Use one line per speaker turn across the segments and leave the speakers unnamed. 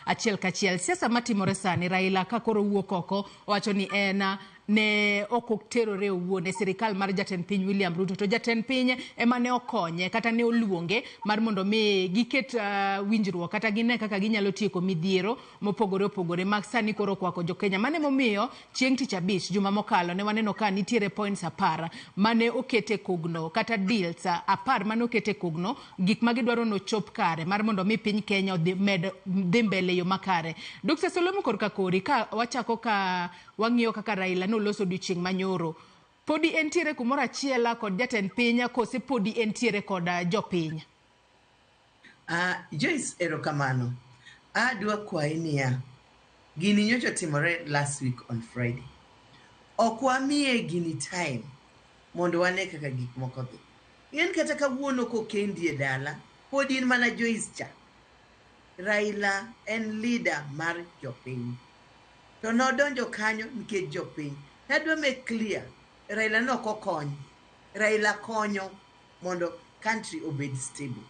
Achiel kachiel siasa matimore sani, Raila ka koro wuok oko owacho ni en ne ok oterore owuon e sirikal mar jatend piny William Ruto, to jatend piny ema ne okonye kata ne oluonge mar mondo mi giket winjruok kata gine kaka ginyalo tieko midhiero mopogore opogore mag sani koro okwako jo Kenya. Mano emomiyo chieng' tich abich juma mokalo ne waneno ka nitiere points 10 mane oket e kogno kata deals 10 mane oket e kogno, gik ma gidwaro nochop kare mar mondo mi piny Kenya odhi med dhi mbele e yo makare. Dr. Solomon, korka kori ka wachako ka wang'iyo kaka Raila noloso odiochieng' manyoro, podi entiere kumoro achiel kod jatend piny kose podi entiere kod jopiny?
Joyce, erokamano. Adwa kwayi niya, gini nyocha otimore last week on Friday. Ok wamiye gini time mondo wane kaka gik moko dhi. Ing'eni kata kawuono kokendi e dala, pod in mana Joyce cha. Raila en leader mar jopiny. To nodonjo kanyo nikech jopiny. Adwa make clear, Raila ne ok okony. Raila konyo mondo country obed stable.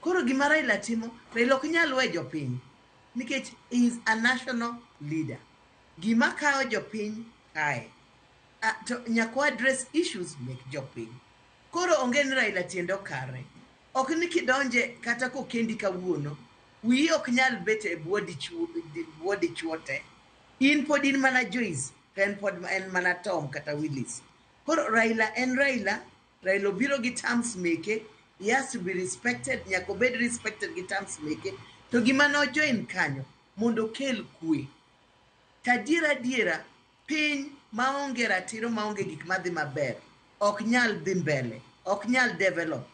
Koro gima Raila timo, Raila ok nyal we jopiny nikech he is a national leader. Gima kawo jopiny kae. To nyaka wa address issues mek jopiny. Koro onge ni Raila tiende okare. Ok ni kidonje kata kokendi kawuono, wiyi ok nyal bet e bwo dichuo te. In pod in mana Joyce, to en pod en mana Tom kata Willis. Koro Raila en Raila, Raila obiro gi terms meke, he has to be respected, nyaka obed respected gi terms meke. To gima no join kanyo, mondo okel kwe. To adiera adiera, piny maonge ratiro, maonge gik madhi maber, ok nyal dhi mbele, ok nyal develop.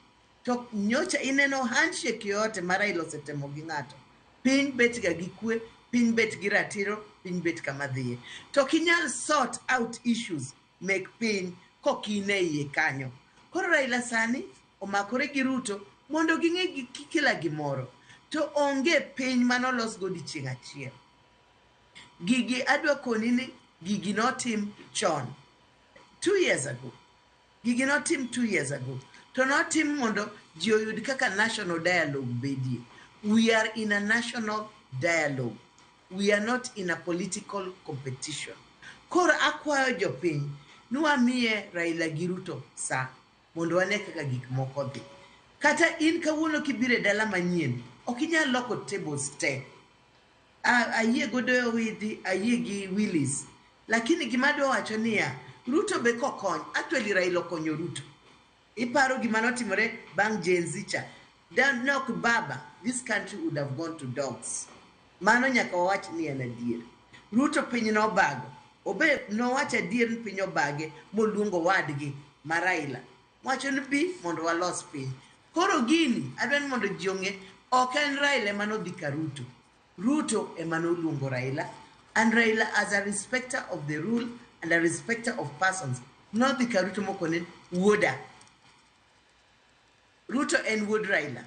To nyocha ineno handshake yoyote ma Raila osetemo gi ng'ato, piny bet ga gi kwe, piny bet gi ratiro, piny bet kama dhiye. To ok inyal sort out issues mek piny kok in e iye kanyo. Koro Raila sani omakore gi Ruto mondo ging'e gi kila gimoro. To onge piny manolos go odiochieng' achiel. Gigi adwa koni ni gigi notim chon. 2 years ago. Gigi notim 2 years ago. To notim mondo ji oyud kaka national dialogue bedie. We are in a national dialogue. We are not in a political competition. Koro akwayo jopiny ni wamiye Raila gi Ruto sa mondo wane kaka gik moko dhi. Kata in kawuono kibiro e dala manyien, ok inyal loko tables te. Ayie godo Widhi, ayie gi Willis. Lakini gima adwa wacho niya, Ruto be kokony, actually Raila okonyo Ruto. Iparo gima notimore bang' Gen Z cha. Nok baba, this country would have gone to dogs. Mano nyaka wawach ni en adier. Ruto piny nobago. Obe nowacho adier ni piny obage moluongo wadgi ma Raila. Wacho ni bi mondo walos piny. Koro gini adwa ni mondo ji ong'e ok en Raila ema nodhi ka Ruto. Ruto ema noluongo Raila. And Raila, as a respecter of the rule and a respecter of persons, nodhi ka Ruto mokone wuoda. Ruto en wuod Raila.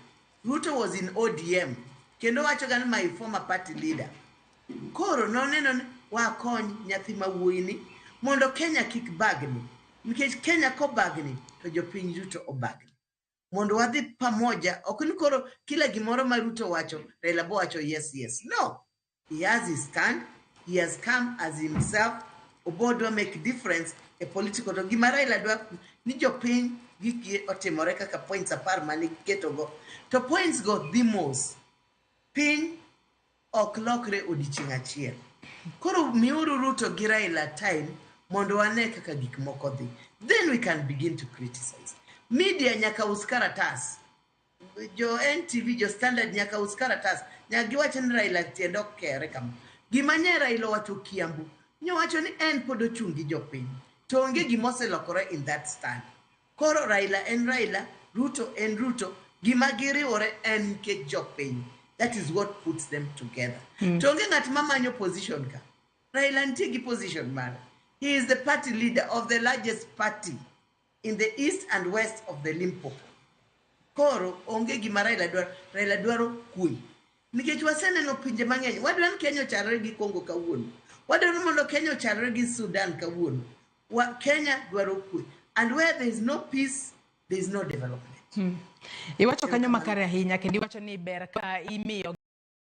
Ruto was in ODM. Kendo wacho ga ni my former party leader. Koro noneno ni wakony nyathi ma wuoyi ni mondo Kenya kik bagni. Nikech Kenya kobagni to jopiny duto obagni. Mondo wadhi pamoja, ok ni koro kila gimoro ma Ruto wacho, Raila bo wacho yes. No. He has his stand. He has come as himself. Obo dwa make difference e political. To gima Raila dwa ni jopiny giki otimore kaka points 10 mane giketogo. To points go dhi mos. Piny ok lokre odiochieng' achiel. Koro miuru Ruto gi Raila time mondo wane kaka gik moko dhi. Then we can begin to criticize. Media nyaka us karatas. Jo NTV, jo Standard nyaka us karatas. Nyaka giwach ni Raila tiende ok kere kama. Gima nye Raila owacho Kiambu, nyowacho ni en pod ochung' gi jopiny. To onge gima oselokore in that stand. Koro Raila en Raila, Ruto en Ruto. Gima giriwore en nikech jopiny. That is what puts them together. To onge ng'at mamanyo position ka. Raila nitie gi position mare. He is the party leader of the largest party in the east and west of the Limpopo. Koro onge gima Raila dwaro. Raila dwaro kwe. Nikech waseneno pinje mang'eny. Wadwaro ni Kenya ochalre gi Congo kawuono. Wadwaro mondo Kenya ochalre gi Sudan kawuono. Kenya dwaro kwe. And where there is no peace, there is no development.
Iwacho kanyo makare ahinya kendo iwacho ni ber ka imiyo